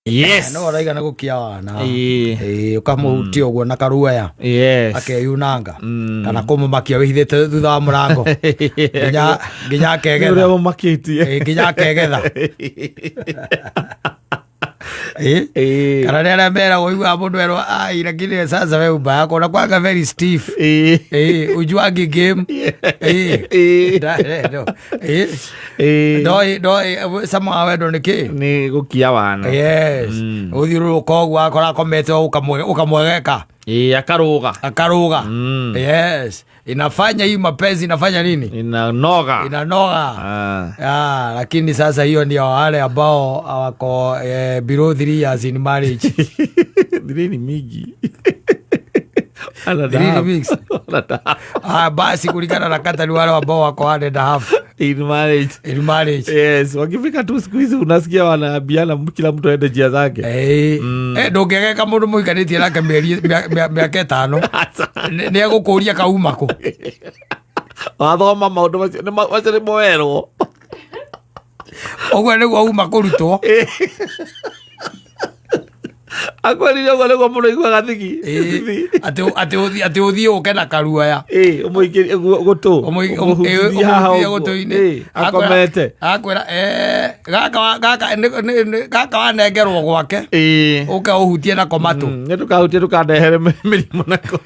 Yes. No araigana gũkia wana. Ĩĩ. Ĩĩ, ũkamũhutia ũguo na karuaya. Yes. Akeyunanga. Kana kũmũmakia wĩhithĩte thutha wa mũrango. Nginya nginya Nĩ akegetha. ũrĩa ũmakĩtie. Ĩĩ, nginya akegetha. Ĩĩ. Ĩĩ. Kana nĩ arĩa meragwo ũiguaga mũndũ erwo ai lakini sasa we umba yako unakuanga very stiff. Ĩĩ. Ĩĩ, ujuangi game. Ĩĩ. Ĩĩ. No. Ĩĩ. Ĩĩ. Ndoĩ ndoĩ cama wa wendo nĩ kĩ? Nĩ gũkia wana. Yes. Ũthiũrũrũka ũguo akora akomete ũkamwegeka Ĩĩ, akarũga. akarũga. Mm. Yes. Inafanya hii mapenzi inafanya nini? Inanoga. Inanoga. Ah. Ah, lakini sasa hiyo ndio wale ambao wako below 3 years in marriage. Thiri ni mingi. Three ni mingi. One and a half. Ah, basi kulingana na kata ni wale ambao wako 1.5 In marriage. in marriage. Yes, wakifika tu siku hizi unasikia wanaambiana kila mtu aende njia zake. Eh, eh ndũngĩgeka mũndũ mũhikanĩtie nake mĩeri mĩaka ĩtano nĩ egũkũria kauma kũ. Wathoma maũndũ macio nĩ macio nĩ moerwo. Ũguo nĩguo uma kũrutwo. Akwĩrire ũguo nĩguo mũndũ aiguaga thigi. Ĩĩ, atĩ atĩ atĩ ũthiĩ ũke na karuaya. Ĩĩ, ũmũikĩrie gũtũ. Ũmũhutithie haha Ũmũhutie ũguo. gũtũ-inĩ. Ĩĩ, akomete. Akwĩra eh, gaka gaka gaka wanengerwo gwake Ĩĩ. ũke ũhutie nako matũ. Nĩ ndũkahutie ndũkandehere mĩrimũ nako.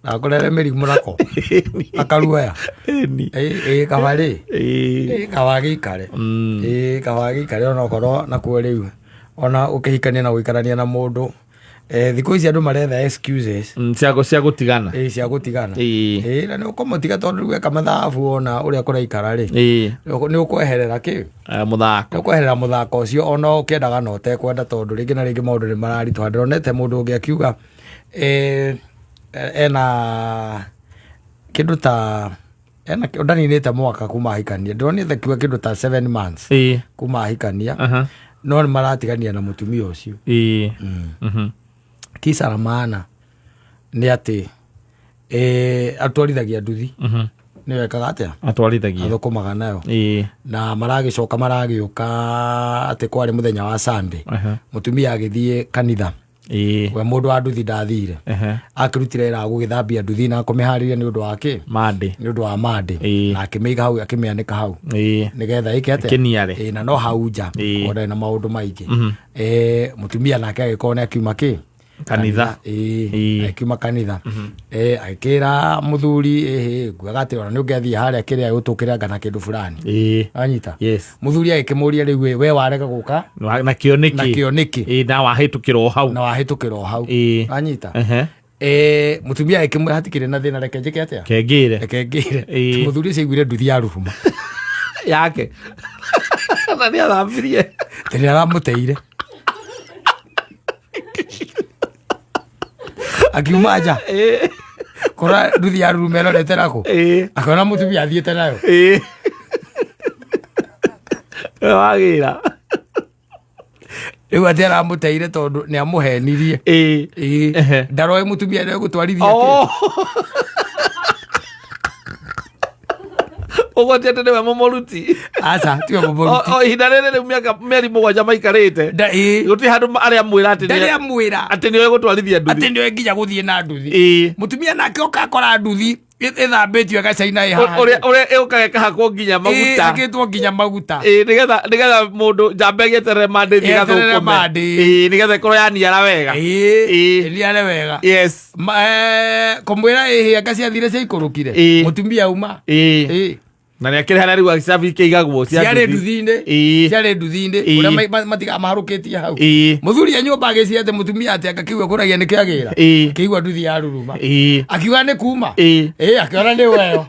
Nakũrehere mĩrimũ nako akaruaya. Ĩni. Ĩĩ kaba rĩ. Ĩĩ. Ĩĩ kaba gĩikare. Ĩĩ kaba gĩikare onokorwo nakuo rĩu ona ũkĩhikania na gũikarania na mũndũ thikũ ici andũ maretha excuses. Cia cia gũtigana. Ĩĩ cia gũtigana. Ĩĩ. Ĩĩ na nĩ ũkũmũtiga tondũ rĩu eka mathabu ona ũrĩa kũraikara rĩ. Ĩĩ. Nĩ ũkweherera kĩ? Mũthako. Nĩ ũkweherera mũthako ũcio ona ũkĩendaga na ũtekwenda tondũ rĩngĩ na rĩngĩ maũndũ nĩ mararitũha. Ndĩronete mũndũ ũngĩ akiuga ena kĩndũ ta ena ndaninĩte mwaka kuma ahikania. Ndĩronete akiuga kĩndũ ta 7 months Ĩĩ. kuma ahikania. Aha. No nĩ maratigania na mũtumia ũcio. Ĩĩ. Kisa la maana nĩ atĩ atwarithagia nduthi. Nĩ wekaga atĩa? Atwarithagia. Athũkũmaga nayo. Ĩĩ. Na maragĩcoka maragĩũka atĩ kwarĩ mũthenya wa Sunday. Aha. Mũtumia agĩthiĩ kanitha. Ĩĩ. We mũndũ wa nduthi ndathire. Ehe. Akĩrutire wĩra wa gũgĩthambia nduthi na kũmĩharĩria nĩ ũndũ wa kĩ? Mande. Nĩ ũndũ wa Monday. Ĩĩ. Na akĩmĩiga hau akĩmĩanĩka hau. Ĩĩ. Nĩgetha ĩke atĩa? Ĩkĩniare. Ĩĩ, na no hau nja. Ĩĩ. Korwo ndarĩ na maũndũ maingĩ. Mũtumia nake agĩkorwo nĩ akiuma kĩ? Kanitha. Ĩĩ, Ĩĩ. akiuma kanitha. Agĩkĩra mũthuri ĩhĩ nguaga atĩ ona nĩ ũngĩathiĩ harĩa kĩrĩa gũtũkĩranga na kĩndũ fulani. Ĩĩ. Anyita. Yes. Mũthuri agĩkĩmũria rĩu ĩ, we warega gũka Nakĩo nĩkĩ? nakĩo nĩkĩ? Ĩĩ, na wahĩtũkĩra o hau. Na wahĩtũkĩra o hau. Ĩĩ. Anyita. Ehe. Mũtumia agĩkĩmwĩra hatikĩrĩ na thĩna reke njĩke atĩa? Kengĩre. Reke ngĩre. Ĩĩ. Mũthuri ũcio aiguire nduthi ya ruruma. Yake. Na nĩ athambirie. Atĩ nĩ aramũteire. Akiuma nja. Ĩĩ. Kora nduthi ya ruruma ĩrorete nakũ? Ĩĩ. Akĩona mũtumia athiĩte nayo. Ĩĩ. Wagĩra. Rĩu atĩ aramũteire tondũ nĩ amũhenirie. Ĩĩ. Ĩĩ. Ehe. Ndaroĩ mũtumia nĩ egũtwarithia kĩ. Oh. Ũguo ti atĩ nĩwe mũmũruti. Aca, tiwe mũmũruti. O ihinda rĩrĩ rĩu mĩaka mĩeri mũgwanja maikarĩte. Ĩĩ. Gũtirĩ handũ arĩa mwĩra atĩ Ndarĩ amwĩra. atĩ nĩwe gũtwarithia nduthi. Atĩ nĩwe nginya gũthiĩ na nduthi. Ĩĩ. Mũtumia nake oka akora nduthi ĩthambĩtio ĩgacaina ĩ haha. Ũrĩa ũrĩa ĩũkaga ĩkahakwo nginya Ĩĩ, maguta. ĩhakĩtwo nginya maguta. Ĩĩ, nĩgetha nĩgetha mũndũ njamba ĩgĩeterere mandĩ ĩthiĩ Ĩeterere ĩgathũkũme. mandĩ. Ĩĩ, nĩgetha ĩkorwo yaniara wega. Ĩĩ. Ĩĩ. Ĩniare wega. Yes. Kũmwĩra ĩhĩ anga ciathire ciaikũrũkire. Ĩĩ. Mũtumia auma. Ĩĩ. Ĩĩ. Na nĩ akĩrĩ harĩa rĩu cabi ikĩigagwo cia Ciarĩ nduthi. nduthi-inĩ. Ĩĩ. Ciarĩ nduthi-inĩ. Ĩĩ. Ũrĩa matigaga maharũkĩtie hau. Ĩĩ. Mũthuri e nyũmba agĩciria atĩ mũtumia atĩ anga kĩigua kũragia nĩ kĩagĩra. Ĩĩ. Akĩigua nduthi ya ruruma. Ĩĩ. Akiuga nĩ kuma. Ĩĩ. Ĩĩ, akĩona nĩ weyo.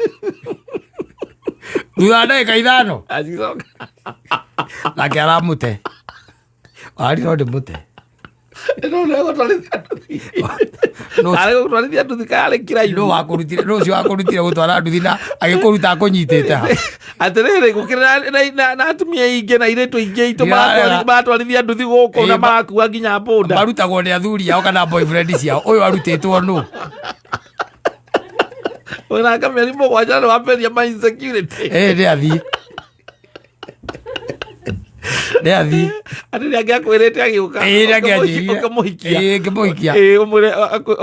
Thutha wa ndagĩka ithano. Acicoka. Nake aramũte. Wari no ndĩmũte. No nĩ egũtwarithia nduthi. No- Arĩ gũtwarithia nduthi kana arĩ kĩraihu. No wakũrutire, no ũcio wakũrutire gũtwara nduthi na agĩkũruta akũnyitĩte ha. Atĩrĩrĩ, gũkĩrĩ na atumia aingĩ na airĩtu aingĩ aitũ Ndirarega. maratwarithia nduthi gũkũ na Ĩĩ, marakua nginya bũnda. Marutagwo nĩ athuri ao kana boyfriend ciao. Ũyũ arutĩtwo nũ? Wĩna mĩeri mũgwanja nĩ wambĩrĩria ma insecurity. Ĩĩ nĩ athiĩ. Nĩ athiĩ. Atĩ nĩ angĩakwĩrĩte agĩũka. Ĩĩ, nĩ angĩanjĩrire. Ũkĩmũhikia. Ĩĩ, ngĩmũhikia. Ĩĩ,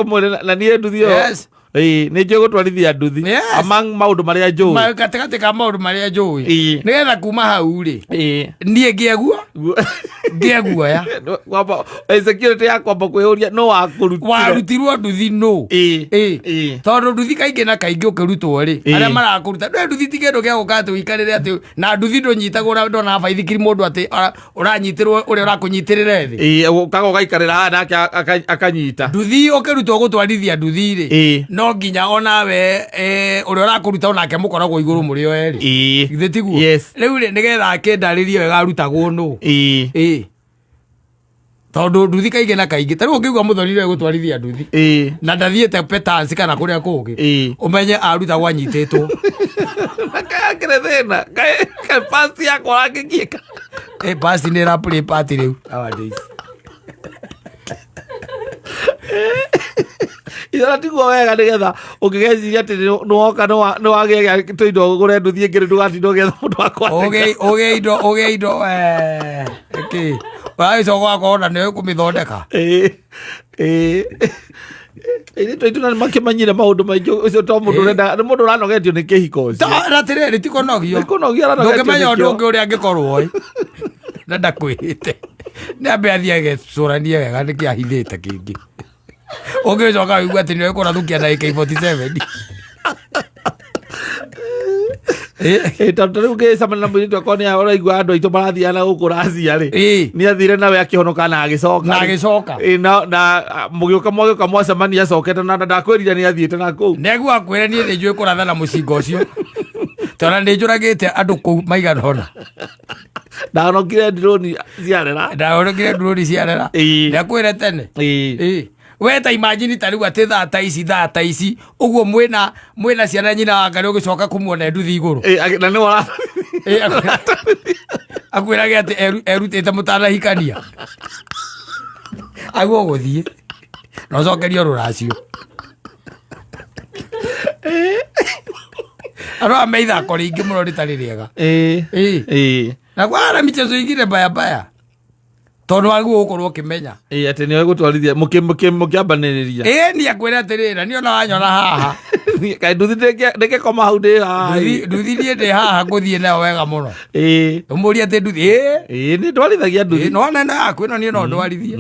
ũmwĩre na niĩ nduthi ĩyo. Yes. Ĩĩ, nĩ njũĩ gũtwarithia nduthi. Yes. Among maũndũ marĩa njũĩ. Gatagatĩ ka maũndũ marĩa njũĩ. Ĩĩ. Nĩgetha kuma hau rĩ, Ĩĩ. niĩ ngĩe guoya. Kwamba insecurity ya kwamba kwĩyũria no wakũrutire. Warutirwo nduthi nũ? Ĩĩ. Ĩĩ. Ĩĩ. Tondũ nduthi kaingĩ na kaingĩ ũkĩrutwo rĩ, Ĩĩ. arĩa marakũruta, ndũĩ nduthi ti kĩndũ gĩa gũka atĩ ũikarĩre atĩ, na nduthi ndũnyitagwo ndona baithikiri mũndũ atĩ ũranyitĩrwo ũrĩa ũrakũnyitĩrĩra thĩ. Ĩĩ, ũkaga ũgaikarĩra haha nake akanyita. Nduthi ũkĩrutwo gũtwarithia nduthi rĩ, Ĩĩ. no nginya onawe ũrĩa ũrakũruta onake mũkoragwo igũrũ mũrĩ o erĩ. Ĩĩ. Githĩ tiguo? Yes. Rĩu rĩ, nĩgetha akĩndarĩrie wega arutagwo nũ? Ĩĩ. Ĩĩ. Tondũ nduthi kaingĩ na kaingĩ, ta rĩu ũngĩigua mũthoni nĩwe gũtwarithia nduthi, Ĩĩ. na ndathiĩte petansi kana kũrĩa kũngĩ, Ĩĩ. ũmenye arutagwo anyitĩtwo. Kaĩ akĩrĩ thĩna. Kaĩ past yakwa ũrangĩgiĩka. Ĩ, past nĩ ĩra play part rĩu nowadays. Ithara tiguo wega nĩgetha ũngĩgeciria atĩ nĩwoka nĩwagĩa tũindo ũgũre nduthi ĩngĩ ndũgatinda ũgĩetha mũndũ wa kwandĩka. Ũgĩe indo, ũgĩe indo, ĩkĩ. Ũragĩcoka ũgakorwo na nĩwe ũkũmĩthondeka. Ĩĩ. Ĩĩ. Airĩtu aitũ na nĩmakĩmanyire maũndũ maingĩ ũcio to mũndũ ũrenda nĩ mũndũ ũranogetio nĩ kĩhiko ũcio. Na atĩrĩrĩ, ti kũnogio. Nĩ kũnogio aranogetio Ndũngĩmenya ũndũ nĩkĩo. ũngĩ ũrĩa angĩkorwo ĩ. Na ndakwĩrĩte. Nĩ ambe athiĩ agecũranie wega nĩkĩ ahithĩte kĩngĩ. Ũngĩcoka ũigue atĩ nĩwe kũrathũkia na AK47. Ĩĩ, tondũ rĩu ngĩcemania na mũirĩtu akwa nĩ ũraigua andũ aitũ marathiaga na gũkũ Racia rĩ. Ĩĩ. Nĩ athire nawe akĩhonoka na agĩcoka. Na agĩcoka. Ĩĩ, na mũgĩũka mwagĩũka mwacemania acokete na ndakwĩrire nĩ athiĩte na kũu. Nĩguo akwĩre niĩ nĩ njũĩ kũratha na mũcinga ũcio. Tondũ nĩ njũragĩte andũ kũu maigana ũna. Ndahonokire drone ciarera. Ndahonokire drone ciarera. Ĩĩ. Nĩakwĩre tene. Ĩĩ. Ĩĩ. We ta imagine ta rĩu atĩ thaa ta ici ũguo mwĩna ciana nyina wa Ngai ũgĩcoka kũmuona nduthi igũrũ. Ĩĩ, na nĩ wara. Ĩĩ, akwĩrage atĩ erutĩte mũtanahikania. Aguo ũgũthiĩ na ũcokerio rũracio. Andũ aya me ithako rĩingĩ mũno rĩtarĩ rĩega. Ĩĩ. Ĩĩ. Ĩĩ. Na kwara michezo ingine mbaya mbaya. Tondũ waguo gũkorwo ũkĩmenya. Ĩĩ, atĩ nĩwe gũtwarithia mũkĩambanĩrĩria. Ĩĩ niĩ akwĩra atĩrĩrĩ, na niĩ ona wanyona haha. Kaĩ nduthi ndĩngĩkoma hau ndĩ haha. Nduthi niĩ ndĩ haha ngũthiĩ nayo wega mũno. Ĩĩ. Ũmũrie atĩ nduthi ĩĩ. Ĩĩ, nĩ ndwarithagia nduthi. No nene yaku ĩno niĩ no ndwarithie.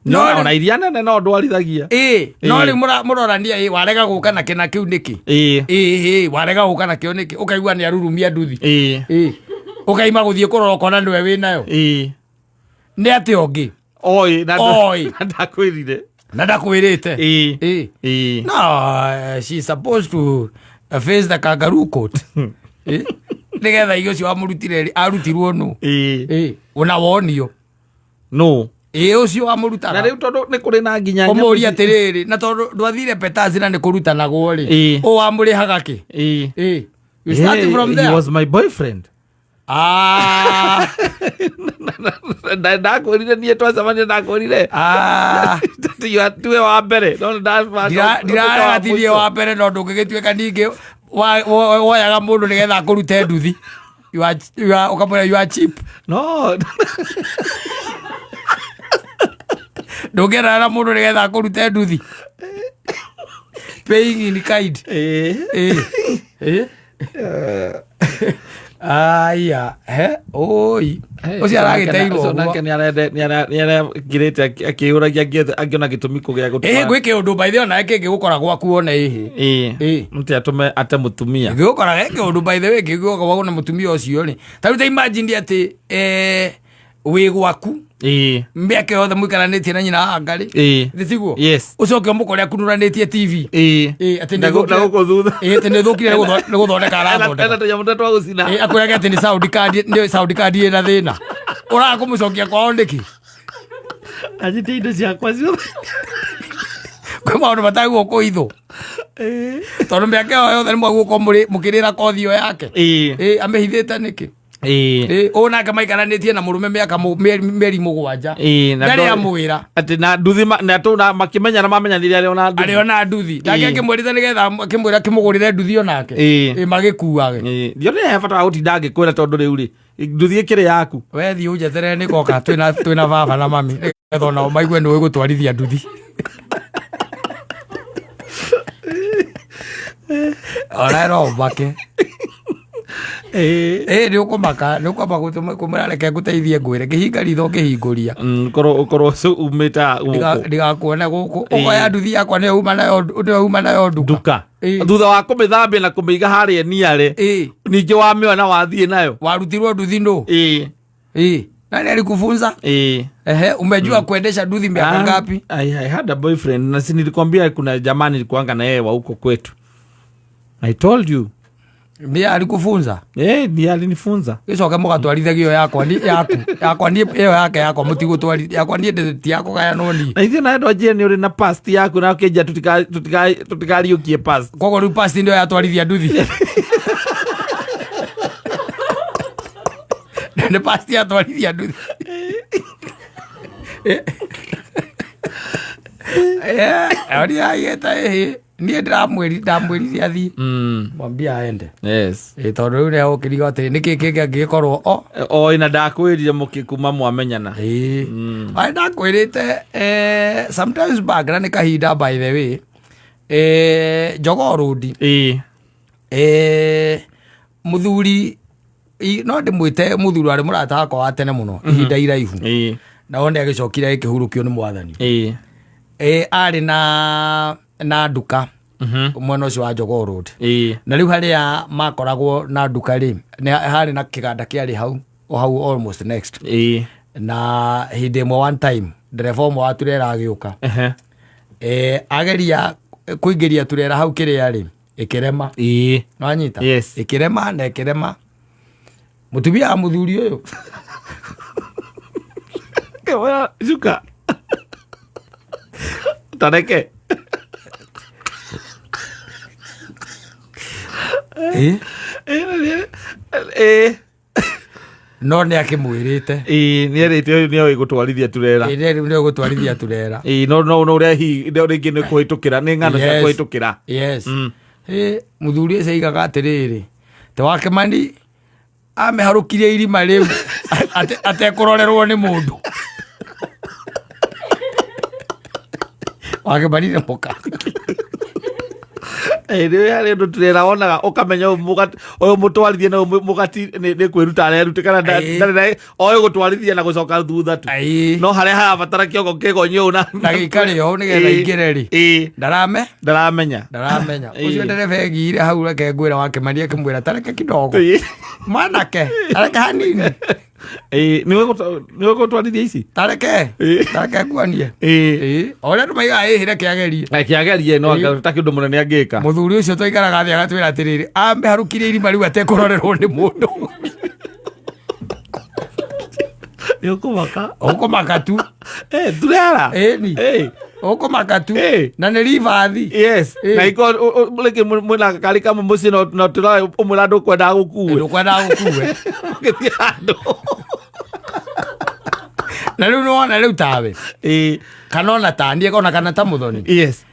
No ona iria nene no ndwarithagia. Ĩĩ, no rĩu mũrorania ĩĩ warega gũka na kĩna kĩu nĩkĩ? Ĩĩ. Ĩĩ, ĩĩ, warega gũka nakĩo nĩkĩ? Ũkaigua nĩ arurumia nduthi. Ĩĩ. Ĩĩ. Ũkaima gũthiĩ kũrora ũkona nĩwe wĩnayo. Ĩĩ. Nĩ atĩa ũngĩ? Oĩ na Oĩ. na ndakwĩrire. Na ndakwĩrĩte. Ĩĩ. Ĩĩ. Ĩĩ. No, she's supposed to face the kangaroo court. Ĩĩ. Nĩgetha irio ũcio wamũrutire rĩ, arutirwo nũ? Ĩĩ. Ĩĩ. Ona wonio. No. Ĩĩ ũcio wamũrutaga. Na rĩu tondũ nĩ kũrĩ na nginya nyamũ Ũmũrie atĩrĩrĩ, na tondũ ndwathire petasi na nĩ kũrutanagwo rĩ, Ĩĩ. ũ wamũrĩhaga kĩ? Ĩĩ. Ĩĩ. You start Ĩĩ, from he there. was my boyfriend. Ah. Ndakwĩrire niĩ twacemania ndakwĩrire. Ah. Tiwe wa mbere. No Ndirarega ti niĩ wa mbere no ndũngĩgĩtuĩka ningĩ woyaga mũndũ nĩgetha akũrute nduthi. Ũkamwĩra you are cheap. No. Ndũngĩendana na mũndũ nĩgetha akũrute nduthi. Paying in kind. Ĩĩ. Ĩĩ. Ĩĩ. Aya, he, oi. Ũcio aragĩteirwo Ũcio nake ũguo. nĩarekirĩte akĩũragia angĩona gĩtũmi kũgĩa Ĩhĩ gwĩ kĩũndũ by the way onawe kĩngĩgũkora gwaku ona ĩhĩ. Ĩĩ. Ĩĩ. Mũti atũme ate mũtumia. Gĩgũkora he kĩũndũ by the way kĩngĩgũkora na mũtumia ũcio rĩ. Ta rĩu ta imagine atĩ wĩ gwaku Ĩĩ. mĩaka yothe mũikaranĩtie na nyina wa Ngarĩ. Ĩĩ. Thĩ tiguo? Yes. Ũcoke ũmũkore akunuranĩtie TV. Ĩĩ. Ĩĩ, atĩ Na gũkũ thutha. Ĩĩ, atĩ nĩ thũkire nĩ gũthondeka arathondeka. Ena tũnyamũ tũrĩa twa gũcina. Ĩĩ, akwĩrage atĩ nĩ sound card, nĩ sound card ĩna thĩna. Ũraga kũmũcokia kwao nĩkĩ? Anyite indo ciakwa ciothe. Kwĩ maũndũ matagĩrĩirwo kũhithwo. Ĩĩ. Tondũ mĩaka ĩyo yothe nĩ mwagĩrĩirwo gũkorwo mũkĩrĩra kothi ĩyo yake. Ĩĩ. Ĩĩ, amĩhithĩte nĩkĩ? Ĩĩ. Ũ nake maikaranĩtie na mũrũme mĩaka mĩeri 7. Ĩĩ, na Ndarĩ amwĩra. Atĩ na nduthi na tũ na makĩmenyana mamenyanire arĩ ona nduthi. Arĩ ona nduthi. Nake Ĩĩ. akĩmwĩrĩte nĩgetha akĩmwĩra akĩmũgũrĩre nduthi onake. Ĩĩ. Ĩĩ, magĩkuage. Ĩĩ, ndione he bata wa gũtinda ngĩkwĩra tondũ rĩu rĩ nduthi ĩkĩrĩ yaku. We thiĩ ũnjeterere nĩ goka twĩna baba na mami nĩgetha onao maigue nĩ ũĩ gũtwarithia nduthi. Ona no ũmake. Ĩĩ. Ĩĩ nĩ ũkũmaka nĩ ũkwamba kũmwĩra reke ngũteithie ngwĩre kĩhinga ritho ũkĩhingũria. Korwo ũkorwo umĩte gũkũ. Ndigakuone gũkũ. Ĩĩ. Ũkoya nduthi yakwa nĩyo uma nayo nĩyo uma nayo nduka. Nduka. Ĩĩ. Thutha wa kũmĩthambia na kũmĩiga harĩa niarĩ. Ĩĩ. Ningĩ wamĩona wathiĩ nayo. Warutirwo nduthi nũ? Ĩĩ. Ĩĩ. Nani alikufunza? Ĩĩ. Ehe, umejua kuendesha nduthi miaka ngapi? I had a boyfriend na si nilikwambia kuna jamaa nilikuanga na yeye wa huko kwetu. I told you. Ndiye alikufunza? Ndiye alinifunza. Gĩcoke mũgatwarithagio yakwa ni yaku yakwa niĩ ĩyo yake yakwa mũtigũtwarithia yakwa niĩ ti yakũgayanwo niĩ. Na ithuĩ nawe ndwanjire nĩ ũrĩ na past yaku na ũkĩnjia tũtikariũkie past. Koguo rĩu past nĩyo yatwarithia nduthi. Nĩ past yatwarithia nduthi. Oria agĩta ĩhĩ niĩ ndamwĩrire athiĩ. Mwambia aende. Yes. Ĩ tondũ rĩu nĩ agũkĩriga atĩrĩ nĩkĩ kĩngĩ angĩgĩkorwo o Oi na ndakwĩrire mũkĩ kuma mwamenyana. Ĩĩ. Arĩ ndakwĩrĩte sometimes back na nĩ kahinda by the way Jogoo Road. Ĩĩ. Mũthuri no ndĩmwĩte mũthuri warĩ mũrata wakwa wa tene mũno ihinda iraihu. Ĩĩ. Na one agĩcokire agĩkĩhurũkio nĩ mwathani. Ĩĩ. Arĩ na nduka mwena ũcio wa Jogoo Road. Ĩĩ. Na rĩu harĩa makoragwo na nduka rĩ, nĩ harĩ na kĩganda kĩarĩ hau, o hau almost next. Ĩĩ. Na hĩndĩ ĩmwe one time ndereba ũmwe wa turera agĩũka. Ageria kũingĩria turera hau kĩrĩa rĩ, ĩkĩrema. Ĩĩ. Nĩwanyita? Yes. Ĩkĩrema na ĩkĩrema. Mũtumia wa mũthuri ũyũ. Kĩoya cuka. Tareke. Ĩĩ. Ĩĩ. No nĩ akĩmwĩrĩte. Ĩĩ, nĩ erĩte ũyũ nĩoĩ gũtwarithia turera. Ĩĩ, nĩ nĩoĩ gũtwarithia turera. Ĩĩ, no no no ũrĩa hihi rĩngĩ nĩ kũhĩtũkĩra, nĩ ng'ano cia Yes. kũhĩtũkĩra. Yes. Ĩĩ, mũthuri ũcio aigaga atĩrĩrĩ, te wa Kĩmani amĩharũkirie irima rĩu atekũrorerwo nĩ mũndũ. Wa Kĩmani nĩ mũka. Ĩĩ, nĩ harĩ ũndũ turera wonaga ũkamenya ũyũ mũtwarithia na ũyũ mũgati nĩ kwĩruta arerute kana ndarĩ na oĩ gũtwarithia na gũcoka thutha tu. Ĩĩ. No harĩa harabatara kĩongo kĩgonyi ũũ na Na gĩikare ũũ nĩgetha Ĩĩ. ingĩre rĩ. Ĩĩ. Ndarame? Ndaramenya. Ndaramenya. Ĩĩ. Ũcio ndereba egĩire hau reke ngwĩra wa Kĩmani akĩmwĩra tareke kidogo. Ĩĩ. Mwanake, tareke hanini. Ĩĩ, nĩwe gũtwarithia ici? Tareke. Ĩĩ. Tareke nguonie. Ĩĩ. Ĩĩ. O ũrĩa andũ maigaga ĩhĩ reke agerie. Reke agerie, no Ĩĩ. anga ta kĩndũ mũnene angĩka. Mũthuri ũcio twaikaraga thĩ agatwĩra atĩrĩrĩ, amĩharũkirie irima rĩu atekũrorerwo nĩ mũndũ. Nĩ ũkũmaka. Ũkũmaka tu. Turera. Ĩni. Ũkũmaka tu. Na nĩ ribathi. Yes. Ĩĩ. Na iko rĩngĩ mwĩna gakari kamwe mũciĩ no tũra ũmwĩra ndũkwendaga gũkue. Ndũkwendaga gũkue. Ũgĩthiĩ handũ. Na rĩu nĩwona rĩu tawe. Ĩĩ. Kana ona ta niĩ ona kana ta mũthoni. Yes.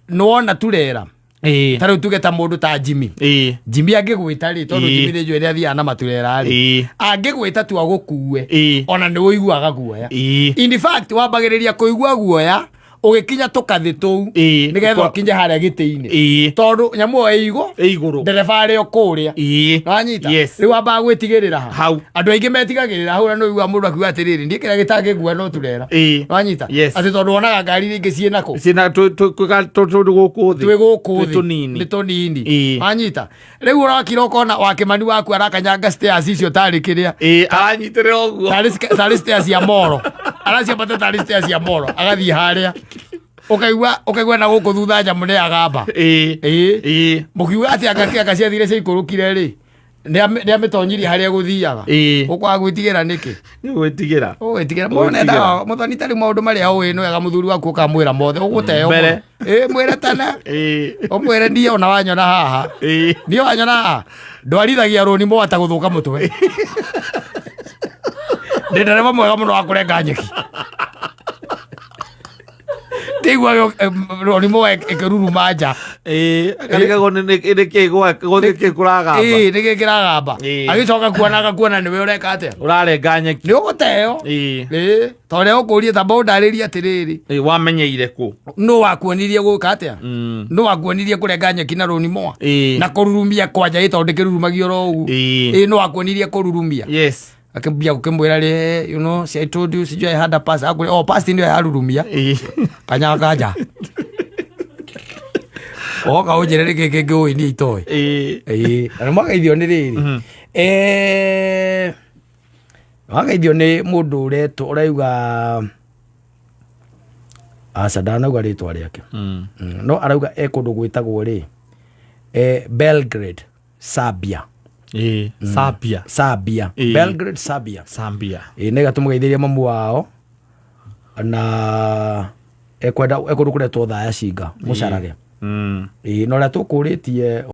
Nĩwona turera. Ĩĩ. Ta rĩu tuge ta mũndũ ta Jimmy. Ĩĩ. Jimmy angĩgwĩta rĩ, tondũ Ĩĩ. Jimmy nĩ njũĩ nĩ athiaga na maturera rĩ. Ĩĩ. Angĩgwĩta tu agũkue. Ĩĩ. Ona nĩ ũiguaga guoya. Ĩĩ. In fact, wambagĩrĩria kũigua guoya ũgĩkinya tũkathĩ tũu. Ĩĩ. Nĩgetha ũkinye harĩa gĩtĩ-inĩ. Ĩĩ. Tondũ nyamũ ĩyo ĩ igũ. Ĩ igũrũ. Ndereba arĩ o kũrĩa. Ĩĩ. Nĩwanyita? Yes. Rĩu wambaga gwĩtigĩrĩra ha. Hau. Andũ aingĩ metigagĩrĩra hau na nĩ ũiguaga mũndũ akiuga atĩrĩrĩ, niĩ kĩrĩa gĩtangĩngua no turera. Ĩĩ. Nĩwanyita? Yes. Atĩ tondũ wonaga ngari iria ingĩ ciĩ nakũ? Ciĩna tũ gũkũ thĩ. Twĩ gũkũ Twĩ thĩ. tũnini. Nĩ tũnini. Ĩĩ. Wanyita? Rĩu ũrokira ũkona wakĩmani waku arakanyanga stairs icio tarĩ kĩrĩa. Ĩĩ, aranyitĩrĩra ũguo. Tarĩ stairs cia moro. Araciambata tarĩ stairs cia moro. Agathiĩ harĩa. Ũkaigua na gũkũ thutha nyamũ nĩ agamba. Ĩĩ. Ĩĩ. Ĩĩ. Mũkiuga atĩ anga ciathire ciaikũrũkire rĩ. Nĩ amĩtonyirie harĩa gũthiaga. Ĩĩ. Ũkwaga gwĩtigĩra nĩkĩ? Nĩ gwĩtigĩra. Ũgwĩtigĩra. Ũgwĩtigĩra. Mũnendaga mũthoni tarĩ maũndũ marĩa ũĩ nĩ wega mũthuri waku ũkamwĩra mothe ũgũteo. Mbere. Ĩĩ mwĩre tene. Ĩĩ. Ũmwĩre niĩ ona wanyona haha. Ĩĩ. Niĩ wanyona haha. Ndwarithagia rũni mwata gũthũka mũtwe. Ndĩ ndereba mwega mũno wa kũrenga nyeki. Ndĩigua rũni mwa ĩkĩruruma nja. Ĩĩ. Akarigagwo nĩ nĩkĩ gũthĩ kũragamba. Ĩĩ nĩkĩ kĩragamba. Ĩĩ. Agĩcoka kuona agakuona nĩwe ũreka atĩa. Ũrarenga nyeki. Nĩ ũgũteo. Ĩĩ. Ĩĩ ta ũrĩa ũkũrie tamba ũndarĩrie atĩrĩrĩ. Ĩĩ, wamenyeire kũ? Nũ wakuonirie gwĩka atĩa? Mm. Nũ wakuonirie kũrenga nyeki na rũni mwa? Ĩĩ. Na kũrurumia kwanja ĩ tondũ ndĩkĩrurumagio oro ũguo. Ĩĩ. Ĩĩ nũ wakuonirie kũrurumia? Yes. Akĩambia gũkĩmwĩra rĩ, you know, see I told you, sijui I had a past. Akwĩra, oh, past nĩyo yarurumia. Ĩĩ. Kanya kanja. Oka ũnjĩre nĩkĩ kĩngĩ ũĩ niĩ itoĩ. Ĩĩ. Ĩĩ, na nĩ mwageithio nĩ rĩrĩ. Eh, wageithio nĩ mũndũ ũretwo ũrauga aca ndanauga rĩtwa rĩake. Mm. No arauga e kũndũ gwĩtagwo rĩ eh, Belgrade, Serbia. Ĩĩ. Serbia. Serbia. Ĩĩ. Belgrade, Serbia. Zambia. Ĩĩ nĩ gatũmũgeithĩria mamu wao na ekwenda ekũndũ kũretwo Thaya Cinga mũcarage. Mm. Ĩĩ na ũrĩa tũkũrĩtie.